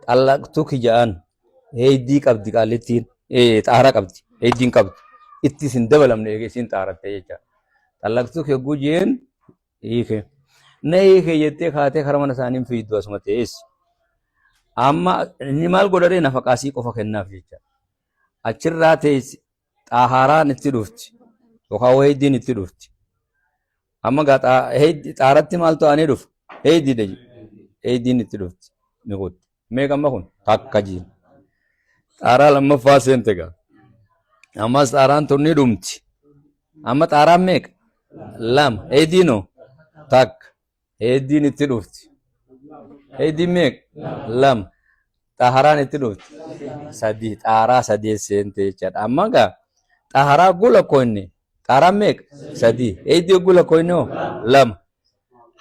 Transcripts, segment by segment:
Xallaqtuki ja'an heeydii qabdi qaallittiin xaaraa qabdi heeydiin qabdu ittis hin dabalamne eega isiin xaaratte jecha. Xallaqtuki hogguu jeen hiike. Na hiike jettee kaatee kara mana isaanii hin fiiddu asuma teessi. Amma inni maal godharee nafaqaa sii qofa kennaaf jecha. Achirraa teessi xaahaaraan itti dhufti yookaan heeydiin itti dhufti. Amma gaa xaaratti maaltu aanee dhufa? Heeydiidha jedhe. Heeydiin itti dhufti. Ni kutti. Meeqa amma kun? Takka jiin. Xaaraa lammaffaa seente gaa. Ammas xaaraan tun ni dhumti. Amma xaaraan meeqa? Lama. Heeydiinoo? Takka. Heeddiin itti dhufti. Heeddiin meeqa? Lama. Xaharaan itti dhufti. Sadii. Xaaraa sadii seente jechaadha. Amma gaa xaharaa hogguu lakkoofne xaaraan meeqa? Sadii. Heeddii hogguu lakkoofne hoo? Lama.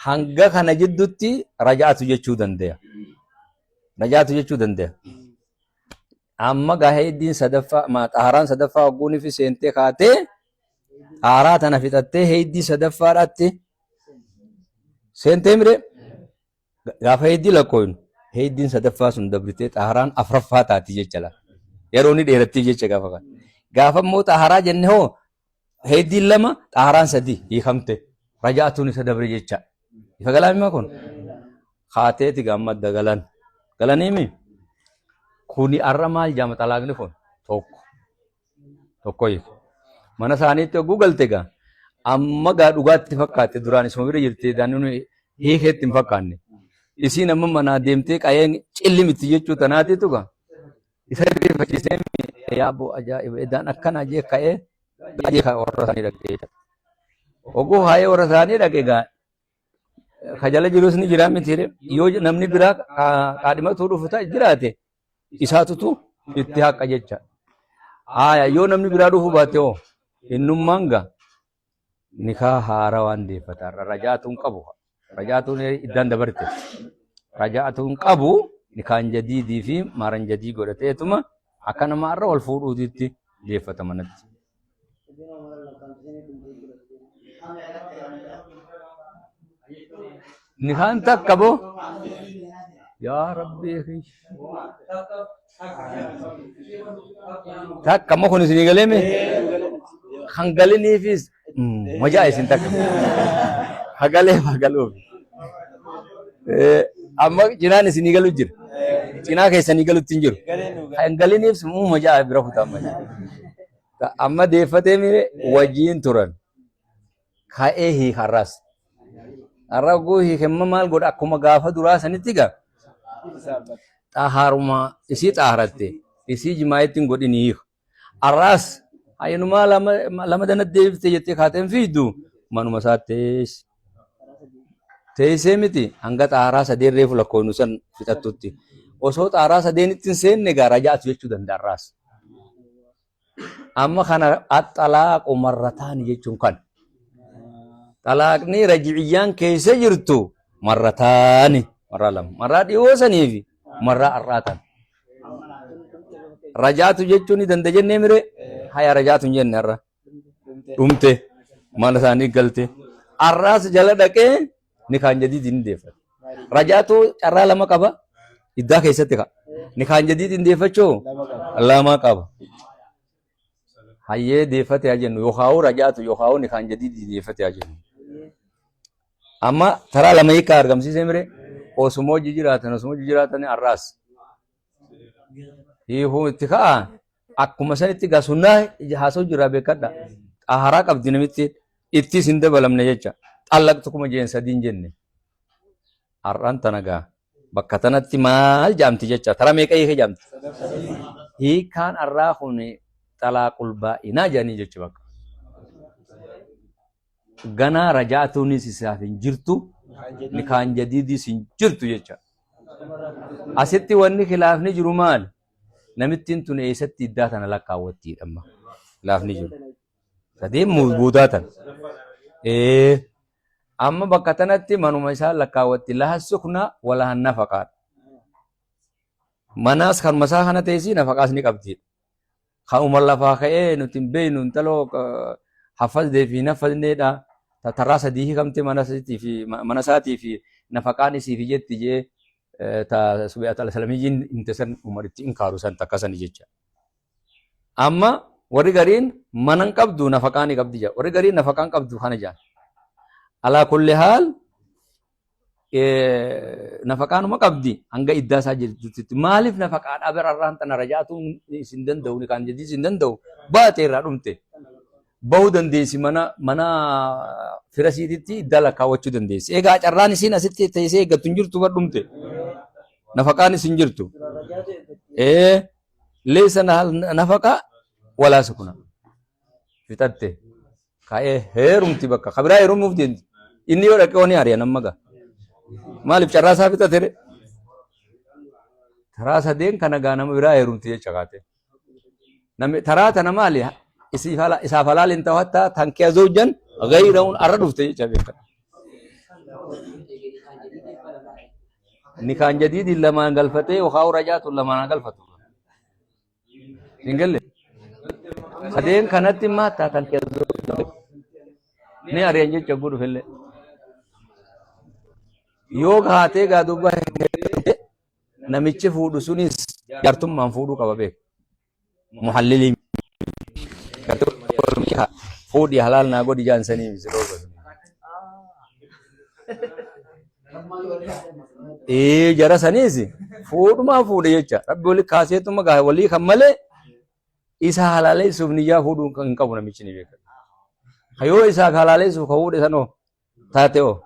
Hanga kana jidduutti raja'atu jechuu danda'a. Raja'atu jechuu danda'a. Amma gaa heeddiin sadaffaa xaharaan sadaffaa hogguun fi seentee kaatee xaaraa tana fixattee heeddii sadaffaadhaatti Seentee mire gaafa heddii lakkooynu heddiin sadaffaa sun dabritee xaharaan afraffaa taati jecha la. Yeroo ni dheerattii jecha gaafa kana. Gaafa immoo xaharaa jenne hoo heddiin lama xaharaan sadi hiikamte raja'atuun isa dabre jecha. Ifa galaa himaa kun kaateeti gaamma adda galan. Galaniimi kuni arra maal jaama xalaaqni kun tokko. Tokko hiike. Mana isaaniitti hogguu galte egaa amma gaa dhugaatti fakkaatte duraan isuma bira jirti daannuun hiikeetti hin fakkaanne. Isiin amma manaa deemtee qayeen cilli miti jechuu tanaatiitu gaa isa rifachiisee yaaboo ajaa'iba edaan akkana jee ka'ee jee warra isaanii dhaqee. Hogguu haayee warra isaanii dhaqe gaa ka jala jirus ni jira miti yoo namni biraa kaadhimatuu dhufu jiraate isaatutu itti haqa jecha. Haaya yoo namni biraa dhufuu baate hoo innummaan gaa nikaa haara waan deeffata irra rajaatuun qabu. Rajaatuun iddaan dabarte. Rajaatuun qabu nikaan jadiidii fi maaran jadii godhateetuma akka nama irra wal fuudhuutitti deeffata manatti. Nikaan takka boo yaa rabbii kiyya. Takka amma kun isinii galee mee? Kan galiniifis majaa isin takka. Hagalee hagaluuf. Amma cinaan isinii galu jira. Cinaa keessanii galutti hin jiru. Kan galiniif majaa bira kutaa amma. Amma deeffatee mire wajjiin turan. Ka'ee hiika har'aas. Har'a oguu hiike amma maal godha akkuma gaafa duraa sanitti gaa xahaaruma isii xaaharatte isii jimaa'itti hin godhin hiika. Har'aas hayyinumaa lama dana deebifte jettee kaateen fiigdu manuma isaa teessi. Teessee miti hanga xaaraa sadeen reefu lakkoofnu san fixattutti. Osoo xaaraa sadeenitti hin seenne gaa raja'atu jechuu danda'a har'aas. Amma kana axxalaaqu marrataani jechuun kan. Xalaaqni raji'iyyaan keessa jirtu marrataani marraa lama. Marraa dhiyoo sanii fi marraa har'aa tan. Rajaatu jechuun ni danda jennee mire haya rajaatu hin jenne har'a. Dhumte mana isaanii galte. Har'aas jala dhaqee nikaan jadiid hin deeffate. Rajaatu carraa lama qaba. Iddaa keessatti ka'a. Nikaan jadiid hin deeffachuu lama qaba. Hayyee deeffate haa jennu yookaan rajaatu yookaan nikaan jadiid deeffate haa jennu. Amma taraa lama hiikaa argamsiisee mire osuma hojii jiraatan osuma hojii jiraatan har'aas. Hiikuu itti ka'a akkuma sanitti gaa sunnaa haasa'u jira beekadha. Xaharaa qabdi namitti ittis hin dabalamne jecha. Xallaqtu kuma jeen sadiin jenne. Har'aan tana gaa bakka tanatti maal jaamti jecha tara meeqa hiike jaamti. Hiikaan har'aa kun xalaaqul baa'inaa jedhanii jecha bakka. Ganaa rajaatuunis isaaf hin jirtu nikaan jadiidis hin jirtu jecha. Asitti wanni khilaafni jiru maali? Namittiin tun eessatti iddaa tana lakkaawwattiidha amma. Khilaafni jiru. Sadeen boodaa tana. Ee amma bakka tanatti manuma isaan lakkaawwatti laha sukna walaha nafaqaadha. Manaas kanuma isaa kana teessii nafaqaas ni qabdi. Kanuma lafaa ka'ee nuti hin beeknu intaloo haffazlee fi hin haffazneedha. Tarraa sadii hiikamte mana isaatii fi nafaqaan isiif jetti jee. Ta Subi'at al-Aslamiyyiin himte san Umar itti inkaaru san takka sani jecha. Amma warri gariin mana hin qabdu nafaqaa ni qabdi jedha. Warri gariin nafaqaa hin qabdu kana jedhan. Alaa kulli haal nafaqaanuma qabdi hanga iddaa isaa jirtutti. Maaliif nafaqaadhaa bira irraan tana rajaatu isin danda'u ni kaan jedhi isin danda'u baate irraa dhumte. Bahuu dandeessi mana mana fira isiititti iddaa lakkaawwachuu dandeessi. Egaa carraan isiin asitti teessee eeggattu hin jirtu bar dhumte. Nafaqaan isin jirtu. Ee leessa nafaqa walaa sukuna. Fixatte. Ka'ee heerumti bakka kabiraa heerumuuf deemti. Inni yoo dhaqee wani ari'a nama gaa. Maaliif carraa isaa fixate ree? Taraa sadeen kana gaa nama biraa heerumti jecha kaate. Namni taraa tana maali? Isaaf halaal hin ta'u hattaa tankiya zawjan ghayrahun arra dhufte jecha beekan. Nikaan jadiidin lamaan galfatee yookaan rajaatun lamaan galfatu. Hin galle. Sadeen kanatti immoo hattaa tankiya zawjan ni ari'an jecha godhufellee. Yoo kaatee gaa duuba namichi fuudhu sunis jaartummaan fuudhuu qaba beeku. Muhallilii fuudhi halaal naa godhi jaan sanii miti dhooba sun. Ee jara saniis fuudhumaa fuudhe jecha rabbi wali kaaseetuma gaa walii kan malee isa halaaleessuuf niyyaa fuudhuu hin qabu namichi ni beeka. Yoo isaaf halaaleessuuf ka fuudhe sanoo taate oo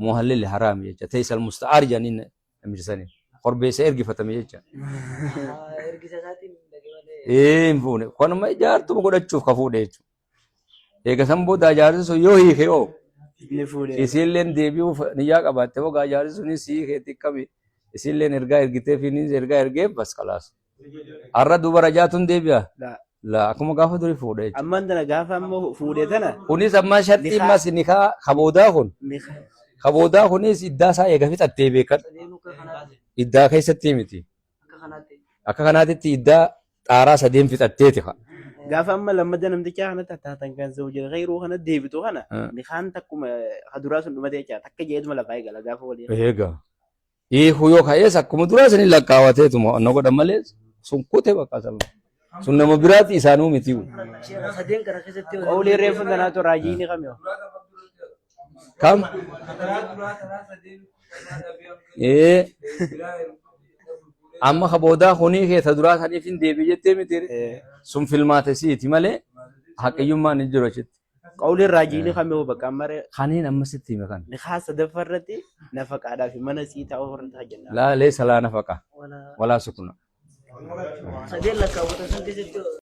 muhallilli haraami jecha teessal musta'aar jedhaniin namicha sanii korbeessa ergifatame jecha. Ergisa isaatiin dhaqee malee. Ee hin fuune kanuma jaartuma godhachuuf ka fuudhe jechuudha. Eega san booda jaarsi sun yoo hiike oo Inni fuudhee. isiilleen deebi'uuf niyyaa qabaatte hoo gaa jaarsi sunis hiike xiqqami isiilleen ergaa ergiteef innis ergaa ergeef bas kalaas. Har'a duuba rajaatuun deebi'a. Laa. Laa akkuma gaafa durii fuudha jechuudha. Ammaan tana gaafa ammoo fuudhe tana Kunis amma sharxii Nikaa. ammas nikaa kaboodaa kun nikaa kaboodaa kunis iddaa isaa eega fixattee beekan Sadeenuu akka kanaatti. iddaa keessatti miti. Akka kanaatti. Akka kanaatitti iddaa xaaraa sadeen fixatteeti ka. Gaafa amma lammata namtichaa kanatti taatan kan zawja ghayruu kana deebitu kana nikaan takkuma haduraa sun dhumate jecha takka jeetuma lafaa eegala gaafa walii. Eega. Hiikuu yoo ka'ees akkuma duraa sanii lakkaawateetuma na godha malee sun kute bakka san. Sun nama biraati isaanuu miti. Sadeen kana keessatti Qawlii reefu tanaatu raajii ni kamyo. Kam? Ee amma ka boodaa kunii kee ta duraa saniif hin deebi jettee miti. Sun filmaate siiti malee haqiyyummaan hin jiru achitti. Qawliin raajii ni kamee bakka amma ree Kaniin amma sitti hime kana. nikaa sadaffaa irratti nafaqaadhaa fi mana sii taa'uu irratti hojjenna. Laa leessa laa nafaqa Walaa walaa sukuna. sadeen lakkaawwatan san keessatti.